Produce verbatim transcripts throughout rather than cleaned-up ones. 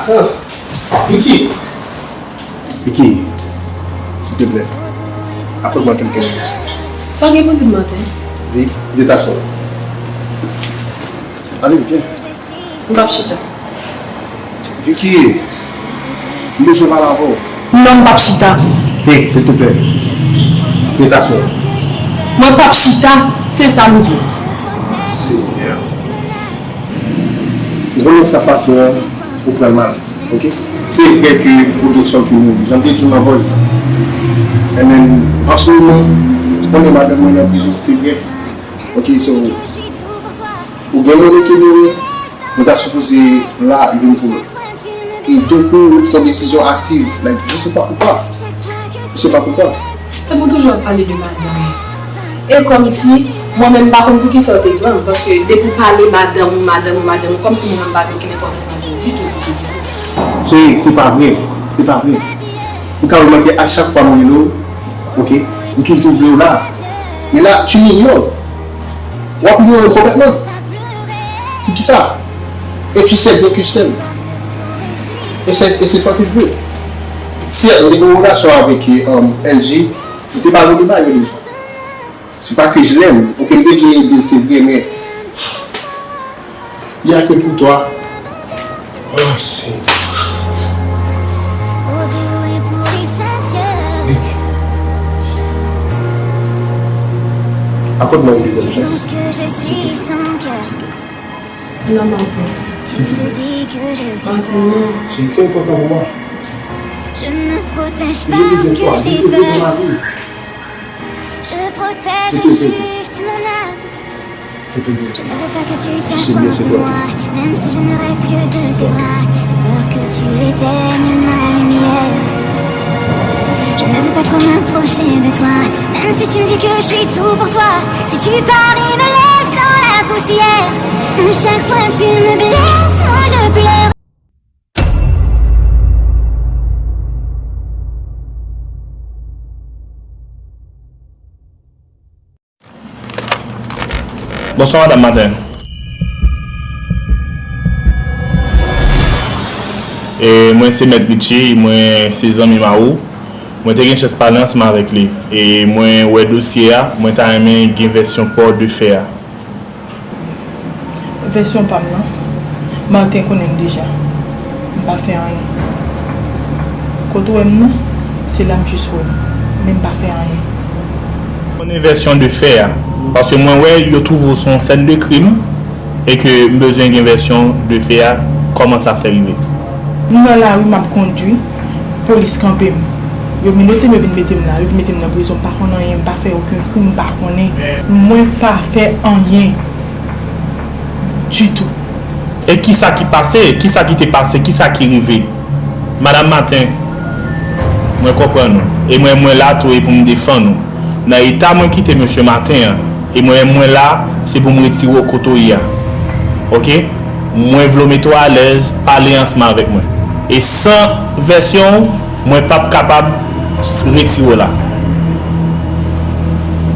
Ah, Vicky! Vicky, silteplè, akòd mwen kèlke minit. Sa w gen pou di m, Martin? Vic, de ta sò. Ale, vyen. M p ap chita. Vicky, m bezwen pale avè w. Non, m p ap chita. Vic, silteplè, de ta sò. Mwen p ap chita, se sa m di w. Senyè. Ou konnen sa pase an, ou pran l mal. Ok? Se vre ke ou gen sòl ki mouri. Jan m te di w nan vòs la. And then, an se moman, ou konnen madanm mwen nan prizon, se vre. Ok, so, ou gen moun ki mouri, nou ta sipoze la, youn pou lòt. E donk, ou pran desizyon aktiv. Like, je sais pas pourquoi. Je sais pas pourquoi. Epi w toujou ap pale de madanm ou. E kòmsi, mwen menm m pa konn poukisa w te pran m, paske depi w pale madanm ou, madanm ou, madanm ou, kòmsi mwen menm m pa gen okenn enpòtans nan vi w ditou, ditou, ditou. Cheri, se pa vre. Se pa vre. Ou ka remake a chak fwa mwen rele w, ok, m toujou vle w la. Men la, tu m'ignores. W ap inyore m konplètman. Poukisa? Et tu sais bien que je t'aime. Et c'est, et c'est toi que je veux. Certes, m te gen yon relasyon avèk, um, Angie, m te ba l yon bagay deja. C'est pas que je l'aime, ok, m te vle ede l, se vre, men il y a que pour toi. Oh, Seigneur. Vic. Akòd mwen yon dezyèm chans. Silteplè. Non, Martin. Silteplè. Martin, non. Se, se enpòtan pou mwen. Je me protège parce que j'ai peur. Je protège juste mon âme. Je ne veux pas que tu t'inquiètes pour moi, même si je ne rêve que de tes bras. J'ai peur que tu éteignes ma lumière. Je ne veux pas trop m'approcher de toi, même si tu me dis que je suis tout pour toi. Si tu pars et me laisses dans la poussière, à chaque fois que tu me blesses, moi je pleure. Bonswa, madanm Martin. E mwen se Mèt Richie, mwen se zanmi mari w. Mwen te gen chans pale ansanm avèk li. E mwen wè dosye a, mwen ta renmen gen vèsyon pa w de fè a. Vèsyon pa m nan, Martin konnen m deja. M pa fè anyen. Kote w wè m nan, se la m jis wè m, men m pa fè anyen. Konnen vèsyon de fè a, paske mwen wè yo twouve w sou yon sèn de krim, e ke m bezwen gen vèsyon de fè a, kòman sa fè rive. M nan lari, m ap kondui, polis kanpe m. Yo menote m, yo vin mete m la, yo vin mete m nan prizon, m pa konn anyen, m pa fè okenn krim, m pa konnen. Mwen pa fè anyen ditou. E kisa ki pase? Kisa ki te pase? Kisa ki rive? Madanm Martin, mwen konprann ou. E mwen, mwen la tou e pou m defann ou. Nan eta mwen kite mesye Martin an, e mwen, mwen la, se pou m retire w kote w ye a. Ok? Mwen vle w mete w alèz, pale ansanm avèk mwen. E san vèsyon w, mwen p ap kapab s-, retire w la.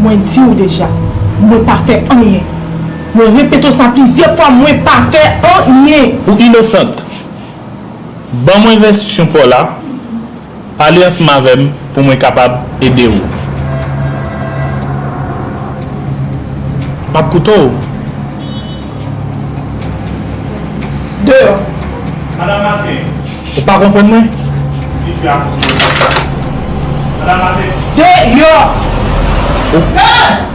Mwen di w deja, mwen pa fè anyen. Mwen repete w sa plizyè fwa, mwen pa fè anyen. Ou inosant. Ban mwen vèsyon pa w la, pale ansanm avè m pou mwen kapab ede w. M ap koute w. Deyò. Madanm Martin. Ou pa konprann mwen? Sitiyasyon. Madanm Martin. Deyò! Ou... Hey!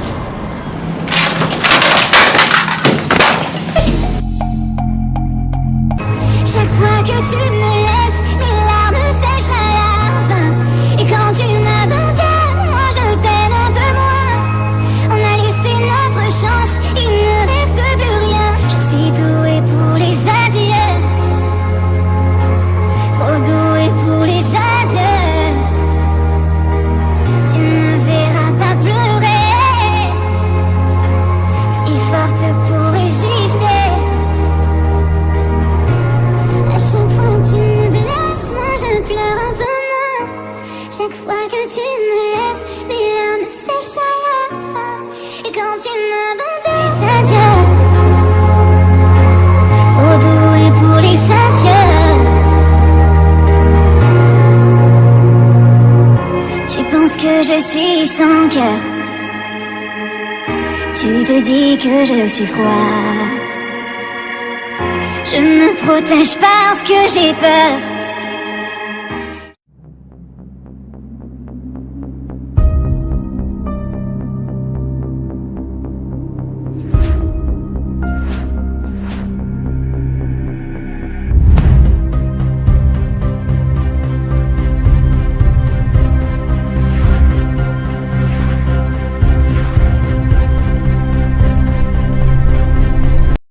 Chaque fois que tu me laisses, mes larmes sèchent à la fin. Et quand tu m'abandonnes, moi je t'aime un peu moins. On a laissé notre chance, il ne reste plus rien. Je suis douée pour les adieux. Trop douée pour les adieux. Tu ne me verras pas pleurer. suis froid. Je me protège parce que j'ai peur.